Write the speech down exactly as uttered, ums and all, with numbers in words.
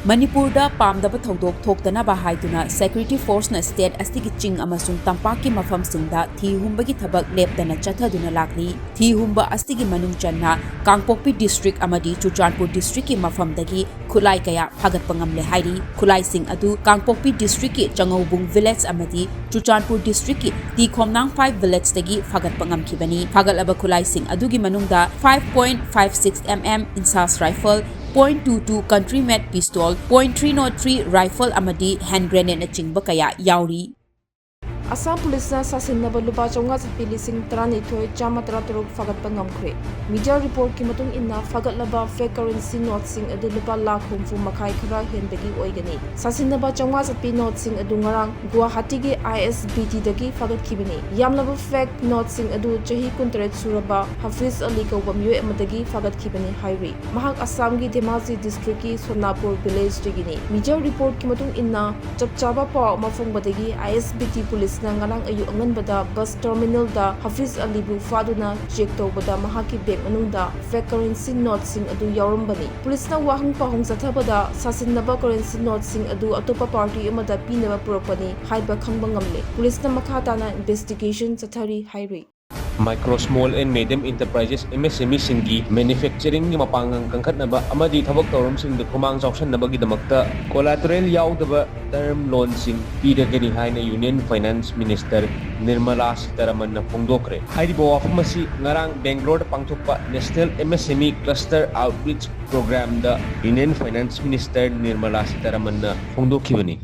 ꯃꯅꯤꯄꯨꯔꯗ ꯄꯥꯝꯗꯕ ꯊꯧꯗꯣꯛ ꯊꯣꯛꯇꯅꯕ ꯍꯥꯏꯗꯨꯅ security forceꯅ state ꯑꯁꯤꯒꯤ ꯆꯤꯡ ꯑꯃꯁꯨꯡ ꯇꯝꯄꯥꯛꯀꯤ ꯃꯐꯝꯁꯤꯡꯗ ꯊꯤ ꯍꯨꯝꯕꯒꯤ ꯊꯕꯛ ꯂꯦꯞꯇꯅ ꯆꯠꯊꯗꯨꯅ ꯂꯥꯛꯂꯤ꯫ ꯊꯤ ꯍꯨꯝꯕ ꯑꯁꯤꯒꯤ ꯃꯅꯨꯡ ꯆꯟꯅ ꯀꯥꯡꯄꯣꯛꯄꯤ district ꯑꯃꯗꯤ ꯆꯨꯔꯆꯥꯟꯄꯨꯔ districtꯀꯤ ꯃꯐꯝꯗꯒꯤ ꯈꯨꯠꯂꯥꯏ ꯀꯌꯥ ꯐꯥꯒꯠꯄ ꯉꯝꯂꯦ ꯍꯥꯏꯔꯤ꯫ ꯈꯨꯠꯂꯥꯏꯁꯤꯡ ꯑꯗꯨ ꯀꯥꯡꯄꯣꯛꯄꯤ districtꯀꯤ ꯆꯉꯧꯕꯨꯡ village ꯑꯃꯗꯤ ꯆꯨꯔꯆꯥꯟꯄꯨꯔ districtꯀꯤ ꯇꯤ ꯈꯣꯝꯅꯥꯡ five villageꯇꯒꯤ ꯐꯥꯒꯠꯄ ꯉꯝꯈꯤꯕꯅꯤ꯫ ꯐꯥꯒꯠꯂꯕ ꯈꯨꯠꯂꯥꯏꯁꯤꯡ ꯑꯗꯨꯒꯤ ꯃꯅꯨꯡꯗ five point five six mm INSAS rifle, point two two country made pistol, point three not three rifle ꯑꯃꯗꯤ hand grenadeꯅꯆꯤꯡꯕ ꯀꯌꯥ ꯌꯥꯎꯔꯤ꯫ ꯑꯁꯥꯝ ꯄꯨꯂꯤꯁꯅ ꯁꯥꯁꯤꯟꯅꯕ ꯂꯨꯄꯥ ꯆꯥꯝꯃꯉꯥ ꯆꯠꯄꯤ ꯂꯤꯁꯤꯡ ꯇꯔꯥꯅꯤꯊꯣꯏ ꯆꯥꯝꯃ ꯇꯔꯥꯇꯔꯨꯛ ꯐꯥꯒꯠꯄ ꯉꯝꯈ꯭ꯔꯦ꯫ Media reportꯀꯤ ꯃꯇꯨꯡ ꯏꯟꯅ, ꯐꯥꯒꯠꯂꯕ fake currency noteꯁꯤꯡ ꯑꯗꯨ ꯂꯨꯄꯥ ꯂꯥꯈ ꯍꯨꯝꯐꯨ ꯃꯈꯥꯏ ꯈꯔ ꯍꯦꯟꯕꯒꯤ ꯑꯣꯏꯒꯅꯤ꯫ ꯁꯥꯁꯤꯟꯅꯕ ꯆꯥꯝꯃꯉꯥ ꯆꯠꯄꯤ noteꯁꯤꯡ ꯑꯗꯨ ꯉꯔꯥꯡ ꯒꯨꯋꯥꯍꯥꯇꯤꯒꯤ ISBTꯗꯒꯤ ꯐꯥꯒꯠꯈꯤꯕꯅꯤ꯫ ꯌꯥꯝꯂꯕ fake noteꯁꯤꯡ ꯑꯗꯨ ꯆꯍꯤ ꯀꯨꯟꯇꯔꯦꯠ ꯁꯨꯔꯕ ꯍꯐꯤꯖ ꯑꯂꯤ ꯀꯧꯕ ꯃꯤꯑꯣꯏ ꯑꯃꯗꯒꯤ ꯐꯥꯒꯠꯈꯤꯕꯅꯤ ꯍꯥꯏꯔꯤ꯫ ꯃꯍꯥꯛ ꯑꯁꯥꯝꯒꯤ ꯙꯦꯃꯥꯖꯤ districtꯀꯤ ꯁꯣꯅꯥꯄꯨꯔ villageꯗꯒꯤꯅꯤ꯫ Media reportꯀꯤ ꯃꯇꯨꯡ ꯏꯟꯅ, ꯆꯞ ꯆꯥꯕ ꯄꯥꯎ ꯑꯃ ꯐꯪꯕꯗꯒꯤ ISBT ꯄꯨꯂꯤꯁꯅ ꯉꯔꯥꯡ ꯑꯌꯨꯛ ꯑꯉꯟꯕꯗ bus terminalꯗ ꯍꯐꯤꯖ ꯑꯂꯤꯕꯨ ꯐꯥꯗꯨꯅ check ꯇꯧꯕꯗ ꯃꯍꯥꯛꯀꯤ bag ꯃꯅꯨꯡꯗ fake currency noteꯁꯤꯡ ꯑꯗꯨ ꯌꯥꯎꯔꯝꯕꯅꯤ꯫ ꯄꯨꯂꯤꯁꯅ ꯋꯥꯍꯪ ꯄꯥꯎꯍꯪ ꯆꯠꯊꯕꯗ, ꯁꯥꯁꯤꯟꯅꯕ currency noteꯁꯤꯡ ꯑꯗꯨ ꯑꯇꯣꯞꯄ party ꯑꯃꯗ ꯄꯤꯅꯕ ꯄꯨꯔꯛꯄꯅꯤ ꯍꯥꯏꯕ ꯈꯪꯕ ꯉꯝꯂꯦ꯫ ꯄꯨꯂꯤꯁꯅ ꯃꯈꯥ ꯇꯥꯅ investigation ꯆꯠꯊꯔꯤ ꯍꯥꯏꯔꯤ꯫ Micro, Small and Medium Enterprises, MSMEꯁꯤꯡꯒꯤ manufacturingꯒꯤ ꯃꯄꯥꯡꯒꯜ ꯀꯟꯈꯠꯅꯕ ꯑꯃꯗꯤ ꯊꯕꯛ ꯊꯧꯔꯝꯁꯤꯡꯗ ꯈꯨꯃꯥꯡ ꯆꯥꯎꯁꯤꯟꯅꯕꯒꯤꯗꯃꯛꯇ collateral ꯌꯥꯎꯗꯕ term loanꯁꯤꯡ ꯄꯤꯔꯒꯅꯤ ꯍꯥꯏꯅ Union Finance Minister ꯅꯤꯔꯃꯂꯥ ꯁꯤꯇꯥꯔꯥꯃꯟꯅ ꯐꯣꯡꯗꯣꯛꯈ꯭ꯔꯦ꯫ ꯍꯥꯏꯔꯤꯕ ꯋꯥꯐꯝ ꯑꯁꯤ ꯉꯔꯥꯡ ꯕꯦꯡꯒ꯭ꯂꯣꯔꯗ ꯄꯥꯡꯊꯣꯛꯄ National MSME Cluster Outreach Programꯗ Union Finance Minister Nirmala ꯁꯤꯇꯥꯔꯥꯃꯟꯅ ꯐꯣꯡꯗꯣꯛꯈꯤꯕꯅꯤ꯫